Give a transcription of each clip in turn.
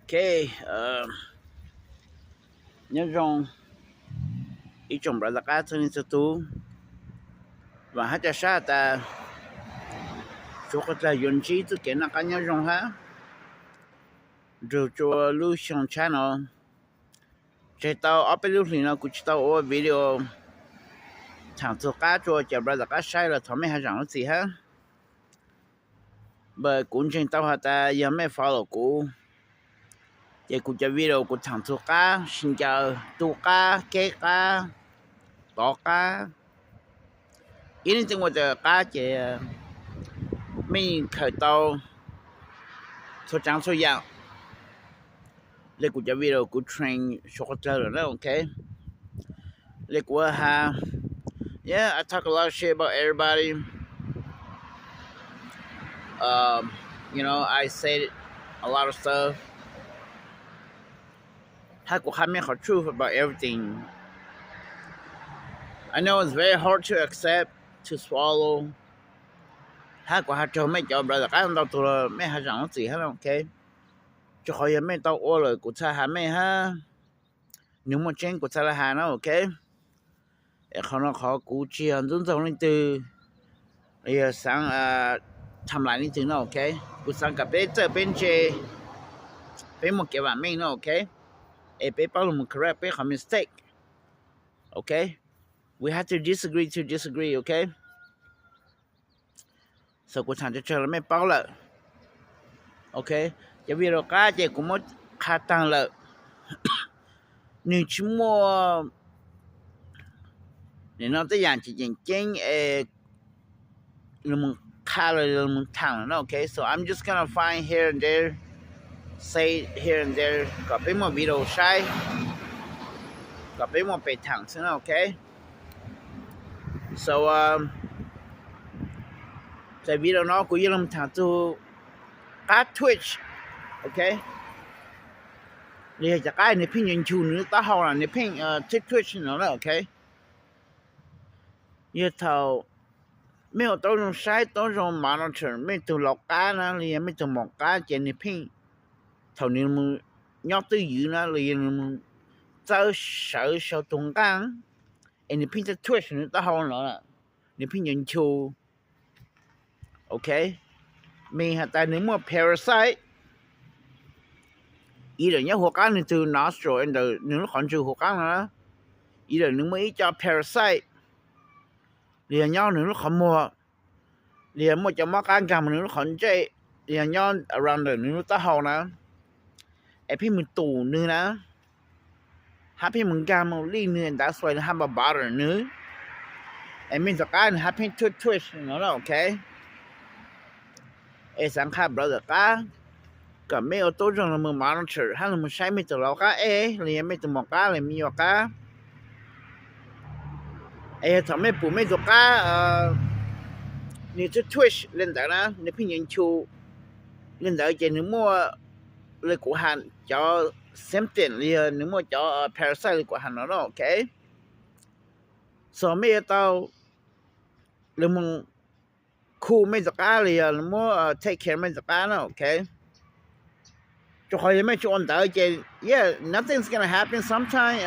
Ok, nyob zoo ib tsoom brother qab txhua leej txhua tus, vam hab ca sab tas suav qhov dlawg yuav ntsib txuj kev noj qab nyob zoo hab nrug rua lub xyoo tshab no. Tseg tau ob peb lub hlis no kuv tsis tau ua video thaam txug qab rua cov brother qab saib los thov mej hab zaam lub txim hab. But kuv ntseeg tau has tas yog mej follow kuv, ces kuv cov video kuv thaam txug qab, si ncaws, tu qab, keb qab, tov qab, ib leej twg ua tas qab ces mej khaws tau txhua tsaav txhua yaam. Le kuv cov video kuv train suav qhov dlawg lawm na, ok. Le kuv has, yeah, I talk a lot of shit about everybody. Um, you know, I say a lot of stuff. Hab kuv qha mej qhov truth about everything. I know it's very hard to accept, to swallow. Hab kuv has raug mej cov brother qab ntau tug los mej has zaam lub txim hab, ok. Rua qhov yog mej tau ua lawm kuv txhaj has mej hab, nwg muaj tseeb kuv txhaj le has na, ok. Es qhov no qhov kuv tsis yog ntxub ntxaug leej twg, yog xaav tham lais leej twg no, ok. Kuv xaav kom peb txawj peb ntse, peb muaj kev vaam meej no, ok. Es peb paub lug mus correct peb qhov mistake, ok. We have to disagree to disagree, ok. So kuv thaam tsawg tsawg los mej paub lawm, ok. Cov video qab ces kuv muab qha taag lawm, nwg tsis muaj, nim no tej yaam tsis tseem ceeb es lug mus qha los lug mus thaam lawm na, ok. So I'm just gonna find here and there, say here and there kom peb muaj video saib, kom peb muaj peg thaam xwb na, ok. So txawm video no kuv yuav lug thaam txug qab Twitch, ok. Los yog cov qab nwg pheej ncu ncu nwg lub taub hau na, nwg pheej Twitch Twitch no na, ok. Yog thaum mej ua tau zoo saib tau zoo monitor mej tug laus qab na los yog mej tug maum qab ces nwg pheej, thaum nwg nyob twj ywm na los yog nwg txawb sawv sau tug nqaaj, es nwg pheej txawj Twitch nwg lub taub hau no, nwg pheej ncu ncu, ok. Means has tas nwg muaj parasite, either nyob huv qaab nwg tug nostril, ntawm nwg lub qhov ntswg huv qaab no, either nwg muaj ib co parasite, los yog nyob nwg lub qhov muag, los yog muaj cov mob qab nkaag moog nwg lub qhov ntsej, los yog nyob around ntawm nwg lub taub hau na, es pheej moog tum nwg na, hab pheej moog nkaag moog lij nwg, that's why nwg hab npa bother nwg. Es mej tug qab nwg hab pheej twitch twitch no, ok. Es xaav qha brother qab kom mej ua tub zoo lug moog monitor hab lug moog saib mej tug laus qab eb los yog mej tug maum qab los mej nyuas qab. Es yog thaum mej pum mej tug qab nwg twitch twitch le ntawd na, nwg pheej ncu ncu le ntawd ces nwg muaj, le kuv has, cov symptom los yog nwg muaj cov parasite le kuv has no na, ok. So mej yuav tau lug moog cool mej tug qab los yog muab take care mej tug qab na, ok. Rua qhov yog mej tsis ua ntawd ces yeah, nothing's gonna happen. Sometimes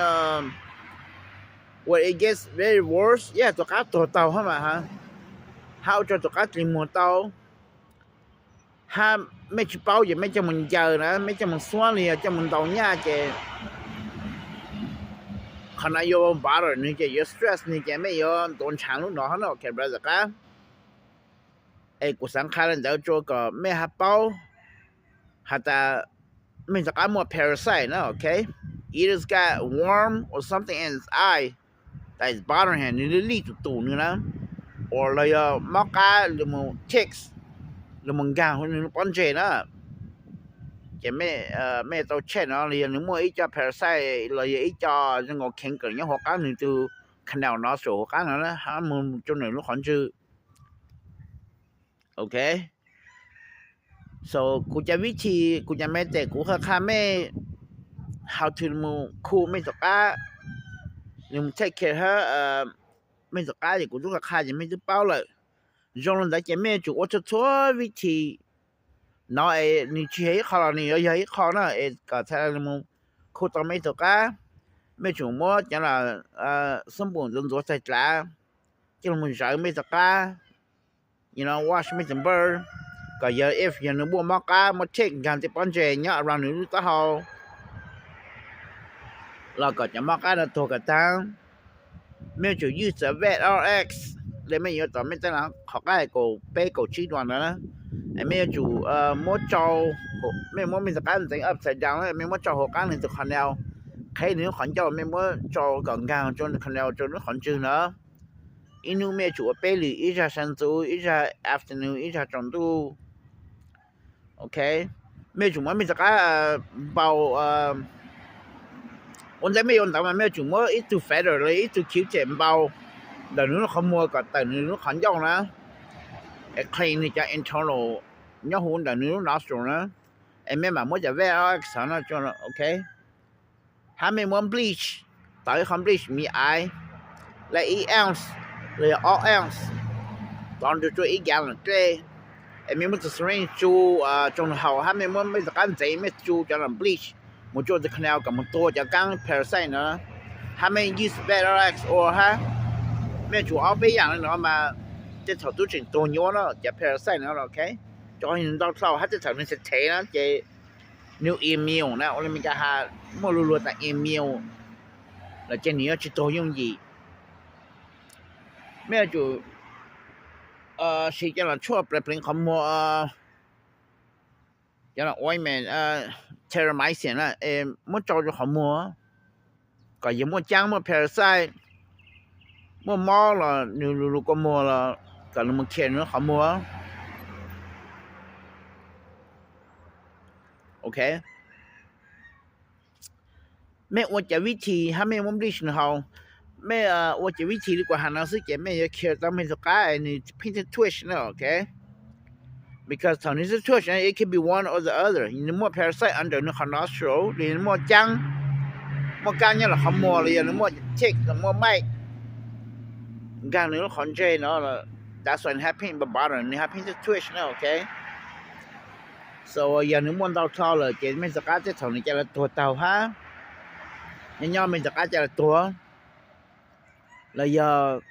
when it gets very worse, yeah, tug qab tuag taug hab mas, hab ua rua tug qab dlig muag tau, hab mej tsis paub ces mej coj moog ncaws na, mej coj moog xuab los yog coj moog ntaus nyaj ces qhov no yuav bother nwg ces yuav stress nwg ces mej yuav ntuav nrhav lub no hab na, ok brother qab. Es kuv xaav qha le ntawd rua kom mej hab paub has tas mej tug qab muaj parasite na, ok. Either it's got worm or something in its eye that is bothering him, nwg lij lij tum tum nwg na, or los yog mob qab lug moog ticks, lug moog nkaag huv nwg lub pob ntseg na. Ces mej tau check no los yog nwg muaj ib co parasite los yog ib co zoo nkaus kheev kawm nyob huv qaab nwg tug canal no, huv qaab no na, hab moog rua nwg lub qhov ntswg. Ok. So kuv cov vib thi, kuv cov method kuv qha mej how to moog cool mej tug qab, lug moog take care hab mej tug qab ces kuv tub qha qha ces mej twb paub lawm. Zoo le ntawd ces mej yuav tsum ua txhua txhua vib thi no es nws tsis yog ib qho los nws yuav yog ib qho na es kom txhais mus khu tau mej tus qab. Mej yuav tsum muab cov xub npum ntxuav ntxuav txaig dlav coj los zawv mej tus qab, you know, wash mej tus npawj, kom yog if yog nws muaj mob qab muaj tick nkag tej pob ntseg nyob around nws lub taub hau los kom cov mob qab no tuag kom tag. Mej yuav tsum use Vet Rx, li mej yuav tom mej tej qhov qab kaum peb kaum tsib dua ntawd na. Mej yuav tsum muab tsau, mej muab mej tus qab ntxeev upside down na, mej muab tsau hauv qab nws tus qhov no, qheb nws lub qhov ncauj, mej muab tsau kom nkag rau qhov no rau lub qhov ntswg na. Ib hnub mej yuav tsum ua peb lwm, ib zag sawv ntxov, ib zag afternoon, ib zag tsaus ntuj. Ok, mej yuav tsum muab mej tus qab npau, ua ntej mej yuav ntawd mas mej yuav tsum muab ib tug feather los ib tug Q-tip npau ntawm nws lub qhov muag kom tawm nws lub qhov ncauj na, es clean nws cov internal nyob huv ntawm nws lub nostril na. Es mej mam muab cov Vet Rx no, ok. Hab mej muab bleach, tau ib qho bleach me aiv, li ib ounce los yog ob ounce, tov nrug rua ib gallon dlej. Es mej muab tus syringe tsu tsoog haus, hab mej muab mej tus qab ntxeev, mej tsu cov bleach mus rua tus canal kom mus tua cov kaab parasite no. Hab mej use Vet Rx ua hab, mej yuav tsum ua ob peb yaam le no mas tej thaum tub tseem tuag nyuab no cov parasite no, ok. Rua qhov nws ntau dlhau hab tej thaum nws thev thev na ces nws immune na, ua li Meskas has muaj lug lug tas immune los ces nws yuav tsis tuag yooj yim. Mej yuav tsum siv cov los tshuaj pleev pleev qhov muag, cov los ointment, terramycin na, es muab tsau rua qhov muag kom yog muaj caab muaj parasite, muaj mob los nws lug lug kua muag los kom nws mus khiav nws lub qhov muag. Ok, mej ua cov vib thim hab mej muab bleach nws haus, mej ua cov vib thim li kuv has no xwb ces mej yuav clear tau mej tus qab es nws pheej twitch na, ok. Because thaum nws twitch na, it could be one or the other, nws muaj parasite under nws qhov nostril, nws muaj caab, muaj kaab nyob los qhov muag los yog nws muaj tick los muaj mite nkag nws lub qhov ntseg no, that's why nws hab pheej npau npau, nws hab pheej twitch na, ok. So yog nws muaj ntau dlhau lawm ces mej tus qab tej thaum nws ca le tuag taug hab, nyob nyob mej tus qab ca le tuag, los yog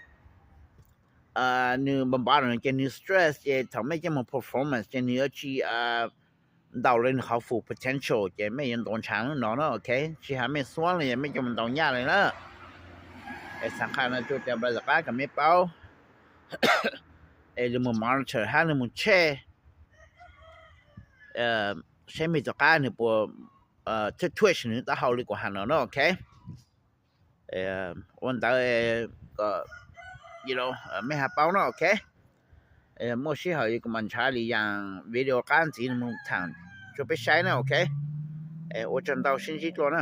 nws npau npau ces nws stress ces thaum mej coj mus performance ces nws yuav tsis ntaus le nws qhov full potential ces mej yuav ntuav ntshav lub no na, ok. Tsis has mej xuab los yog mej coj mus ntaus nyaj le na. Es xaav qha no rua cov npawg tus qab kom mej paub, es lug mus monitor hab lug mus check saib mej tus qab nws puas twitch nws taub hau li kuv has no na, ok. Ua ntawd kom mej has paub na, ok. Muaj sij hawm kuv mam nrhav lwm yaam video qab ntxiv mus thaam rua peb saib na, ok. Ua tsaug ntau, sib ntsib dlua na.